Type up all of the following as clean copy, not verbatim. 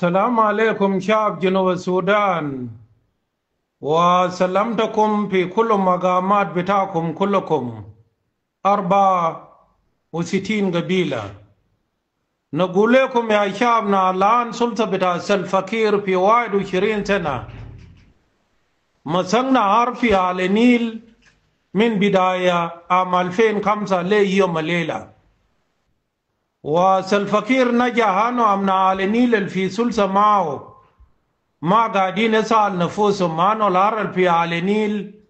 السلام عليكم شعب جنوب السودان، وسلمتكم في كل مقامات بتاعكم كلكم 64 قبيلة. نقول لكم يا شعبنا، الآن سلطة بتاع سلفكير في 21 سنة مسكنا عرفي على النيل من بداية عام 2005 ليوم الليلة، وسلفكير نجح انه أمنا على النيل في سلسة معه ما قاعدين نسأل نفوسهم انه الأرض في على النيل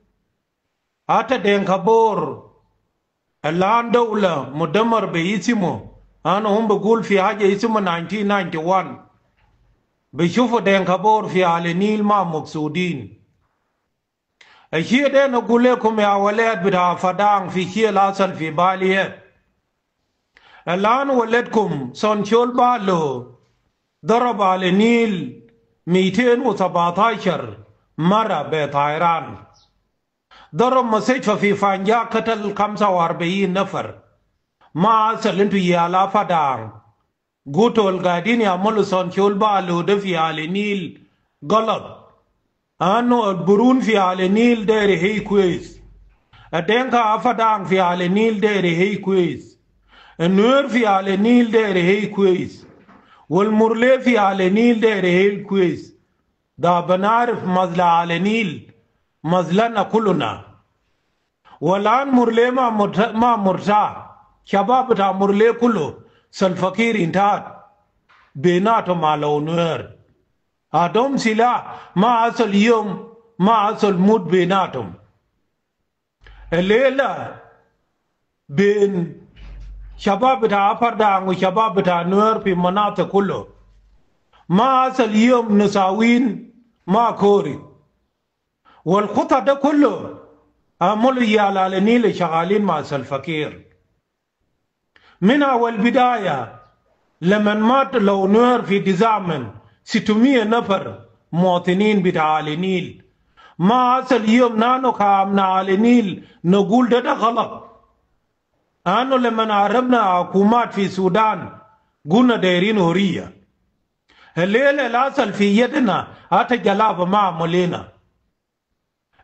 حتى دينكابور الآن دولة مدمر باسمه. أنا هم بقول في حاجة اسمه 1991، بيشوفوا دينكابور في على النيل ما مقصودين. الشيء ده نقول لكم يا ولاد بتاع فدان في شيء الأصل في بالي. الآن ولدكم سونشول بالو ضرب على النيل 217 مرة بطيران، ضرب مستشفى في فانجا قتل 45 نفر. ما أصل انتو يا لا فدان قوتوا القاعدين يعملوا سونشول بالو ده في على النيل غلط. أنه البرون في على النيل داير هي كويس، الدنكا أفدان في على النيل داير هي كويس، النور في على النيل داير هي كويس، والمرلي في على النيل داير هي كويس. ده بنعرف مزلة على النيل مزلنا كلنا. والآن مرلي ما مرتاح، شباب بتاع مرلي كله سلفكير انتهت بيناتهم على نور عندهم سلاح ما أصل يوم ما أصل موت بيناتهم. الليلة بين شباب بتاع أفردان وشباب بتاع نور في مناطق كله ما أصل يوم نساوين ما كوري. والخطة ده كله عملوا يا على النيل شغالين مع سلفكير من أول بداية. لمن مات لو نور في ديزامن 600 نفر مواطنين بتاع النيل، ما أصل يوم نانو كامنا على النيل نقول ده غلط. أنو لمن عربنا حكومات في السودان قلنا دايرين حرية. الليلة الأصل في يدنا حتى جلابة ما عملينا.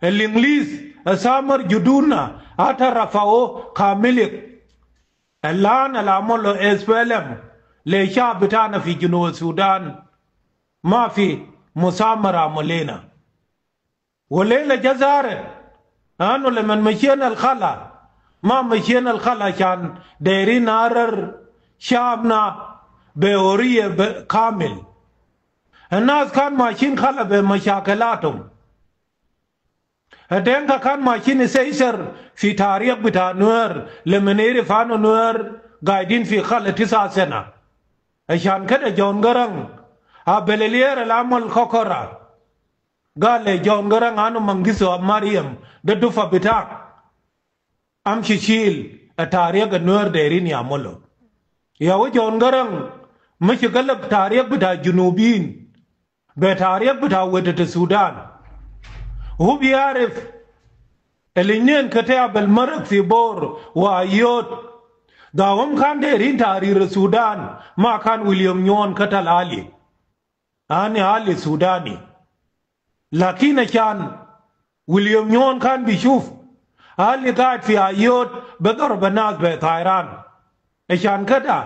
الإنجليز أسامر جدونا حتى رفعوه كاملك. الآن العمل اس بي ال لشعب بتاعنا في جنوب السودان ما في مسامرة عملينا. وليلة جزارة أنو لمن مشينا الخلا ما مشينا الخلا عشان دايرين نعرر شعبنا بحرية كامل. الناس كان ماشيين خلا بمشاكلاتهم. الدنكا كان ماشيين يسيسر في تاريخ بتاع نوير لمن يعرف عنه نوير قاعدين في خلا 9 سنة. عشان كده جون قرنق بللير العمل خكرة قال لي جون قرنق عنه منجسو مريم ده دفع بتاعك امشي شيل التاريخ النوير دايرين يعملوا. يا وجون قرنق مش قلب تاريخ بتاع الجنوبيين بتاريخ بتاع وحدة السودان. هو بيعرف الاثنين كتاب المرق في بور وأيوت ده هم كان دايرين تحرير السودان، ما كان ويليام نيون قتل علي أنا علي سوداني. لكن كان ويليام نيون كان بيشوف علي قاعد في أيوت بضرب الناس بطيران. عشان كده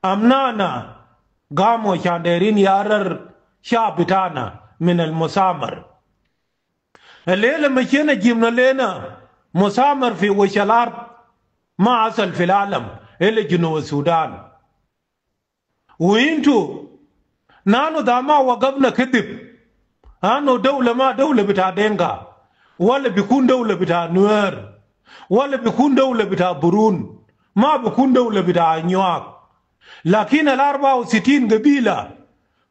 أمنانا قاموا عشان دايرين يارر شعب بتاعنا من المسامر. الليلة مشينا جبنا لنا مسامر في وش الأرض ما أصل في العالم إلا جنوب السودان. وإنتو نانو دا ما وقفنا كذب أنو دولة ما دولة بتاع دينكا ولا بيكون دولة بتاع نوير ولا بيكون دولة بتاع برون ما بيكون دولة بتاع نيويورك. لكن 64 قبيلة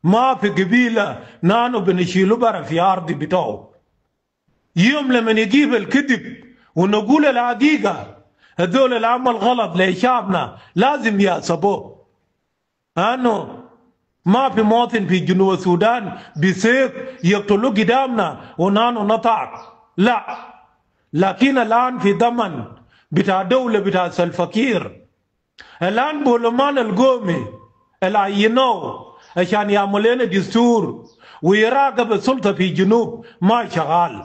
ما في قبيلة نانو بنشيلو برا في أرض بتاعه. يوم لما نجيب الكذب ونقول الحقيقة هذول العمل غلط لشعبنا لازم يحسبوه. أنه ما في مواطن في جنوب السودان بسيف يقتلوا قدامنا ونانو نطع لا. لكن الآن في ضمن بتاع دولة بتاع سلفكير الآن بولمان القومي العينو عشان يعمل لنا دستور ويراقب السلطة في الجنوب ما شغال.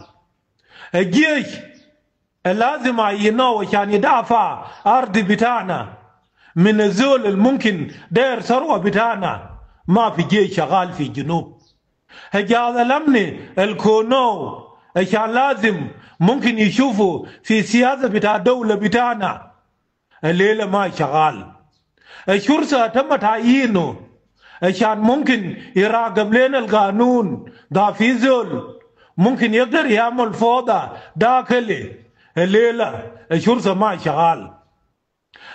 الجيش لازم عينوه عشان يدافع أرض بتاعنا من الزول الممكن داير ثروة بتاعنا، ما في جيش شغال في الجنوب. الجهاز الأمني الكونو عشان لازم ممكن يشوفوا في سياسة بتاع الدولة بتاعنا الليلة ما شغال. الشرطة تم تعيينه عشان ممكن يراقب لنا القانون، ده في زول ممكن يقدر يعمل فوضى داخلي، الليلة الشرطة ما شغال.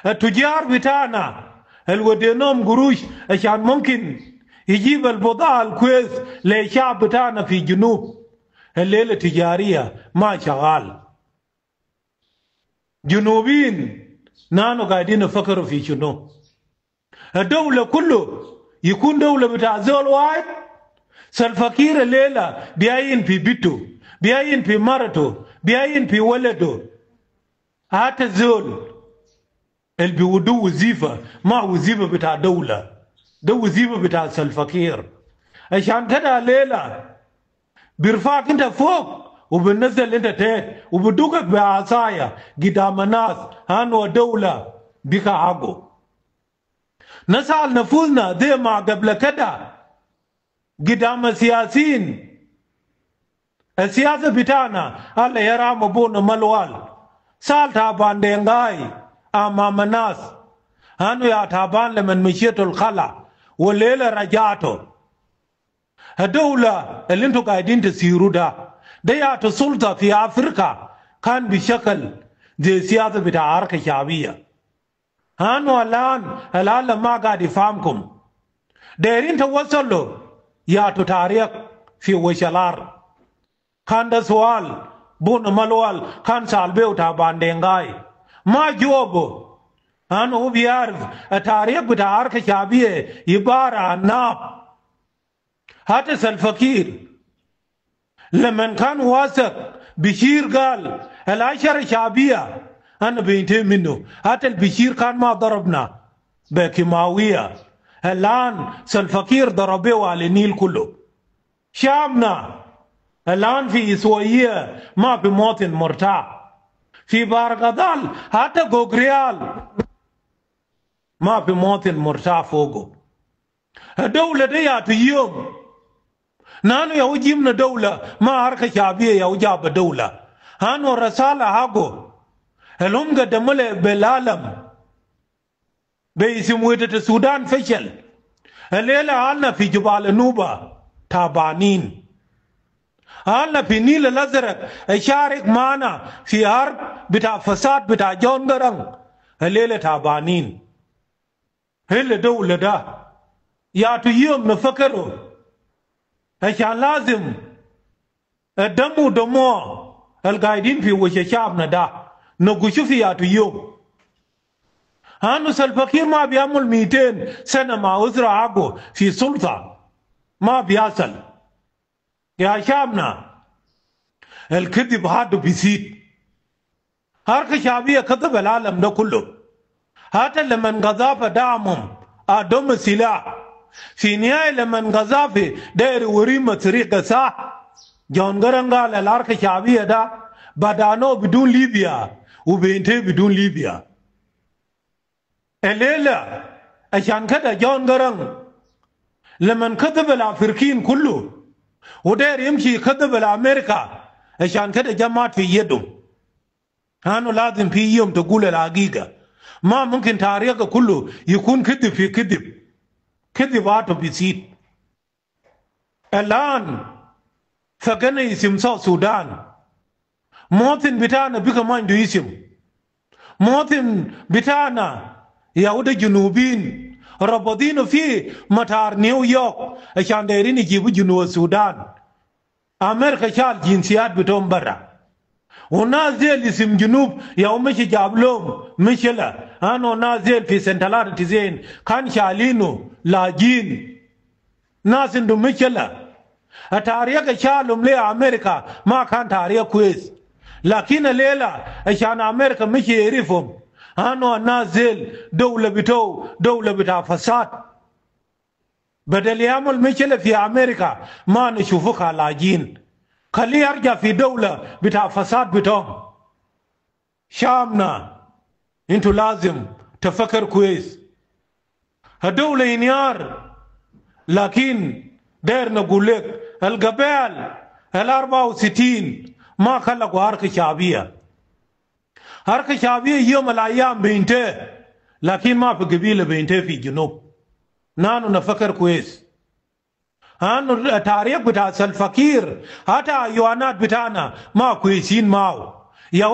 التجار بتاعنا الودينهم قروش عشان ممكن يجيب البضاعة الكويس للشعب بتاعنا في الجنوب، الليلة تجارية ما شغال. جنوبين نانو قاعدين نفكروا في شنو؟ الدولة كله يكون دولة بتاع زول واحد. سلفكير الليلة بيعين في بيته، بيعين في مرته، بيعين في ولده. هات الزول اللي بيودوه وظيفة ما وظيفة بتاع دولة، ده وظيفة بتاع سلفكير. عشان كده الليلة بيرفعك انت فوق وبنزل انت تحت وبدوكك بعصاية قدام الناس هانو دولة بك عقو. نسأل نفوسنا زي ما قبل كده قدام السياسيين، السياسة بتاعنا الله يرحم ابونا ملوال سال تابان دينغاي أمام الناس هانو يا تابان لمن مشيتوا الخلا والليلة رجعتوا. الدولة اللي انتوا قاعدين تسيروا ده يا سلطة في أفريقيا كان بشكل زي سياسة بتاع حركة شعبية. هانو الآن العالم ما قاعد يفهمكم، دايرين توصلوا يا تاريخ في وش الأرض. كان ده سؤال بون ملوال كان سأل بيو تابان دينغاي ما جوابه. هانو هو بيعرف التاريخ بتاع حركة شعبية عبارة عن ناب. هات سلفكير لمن كان واثق بشير قال العشرة شعبية أنا بينتهي منه. هات البشير كان ما ضربنا بكيماوية، الآن سلفكير ضربه على النيل كله. شعبنا الآن في إسوائية ما في مواطن مرتاح، في بارغدال حتى غوغريال ما في مواطن مرتاح فوقه. الدولة دي يوم نانو يا وجيمنا دولة ما حركة شعبية يا وجاب دولة. هانو الرسالة حقه الهم قدموا بالعالم باسم وحدة السودان فشل. الليلة عالنا في جبال النوبة تابانين، عالنا في النيل الأزرق شارك معنا في حرب بتاع فساد بتاع جون قرنق، الليلة تابانين. هل دولة ده يا يوم نفكروا عشان لازم الدم ودموع القاعدين في وجه شعبنا ده نقشوا في يا يوم. هانو سلفكير ما بيعمل 200 سنة مع أسرة عقو في سلطة ما بيصل. يا شعبنا الكذب هذا بيزيد. حركة شعبية كذب العالم ده كله. حتى لمن قذافة دعمهم أدم السلاح في نهاية لمن قذافي داير وريمة طريقة صح. جون قرن قال الحركة الشعبية ده بدانو بدون ليبيا وبينتهي بدون ليبيا. الليلة عشان كده جون قرن لمن كذب الأفريقيين كله وداير يمشي يكذب الأمريكا، عشان كده جماعات في يدهم. هانو لازم في يوم تقول الحقيقة، ما ممكن تاريخ كله يكون كذب في كذب، كذباته بيزيد. الآن فقنا اسم السودان، مواطن بتاعنا بقى ما عنده اسم، مواطن بتاعنا يهود جنوبين ربطين في مطار نيويورك عشان دايرين يجيبوا جنوب السودان. أمريكا شال جنسيات بتوم برا وناس زي اسم جنوب يا مش جاب لهم مشلا. أنا نازل في سنتلار تزين كان شالينو لاجين ناس عندهم مشلا. التاريخ شالهم ليه أمريكا ما كان تاريخ كويس، لكن الليلة عشان أمريكا مش يعرفهم أنا نازل دولة بتو دولة بتاع فساد. بدل يعمل مشكلة في أمريكا ما نشوفك لاجين، خليه يرجع في دولة بتاع فساد بتاعهم. شعبنا انتوا لازم تفكر كويس، الدولة انهيار، لكن داير نقول لك القبائل 64 ما خلقوا حركة شعبية. حركة شعبية يوم الأيام بينتهي، لكن ما في قبيلة بينتهي في الجنوب. نحن نفكر كويس، انه التاريخ بتاع سلفاكير حتى ايوانات بتاعنا ما كويسين معه يا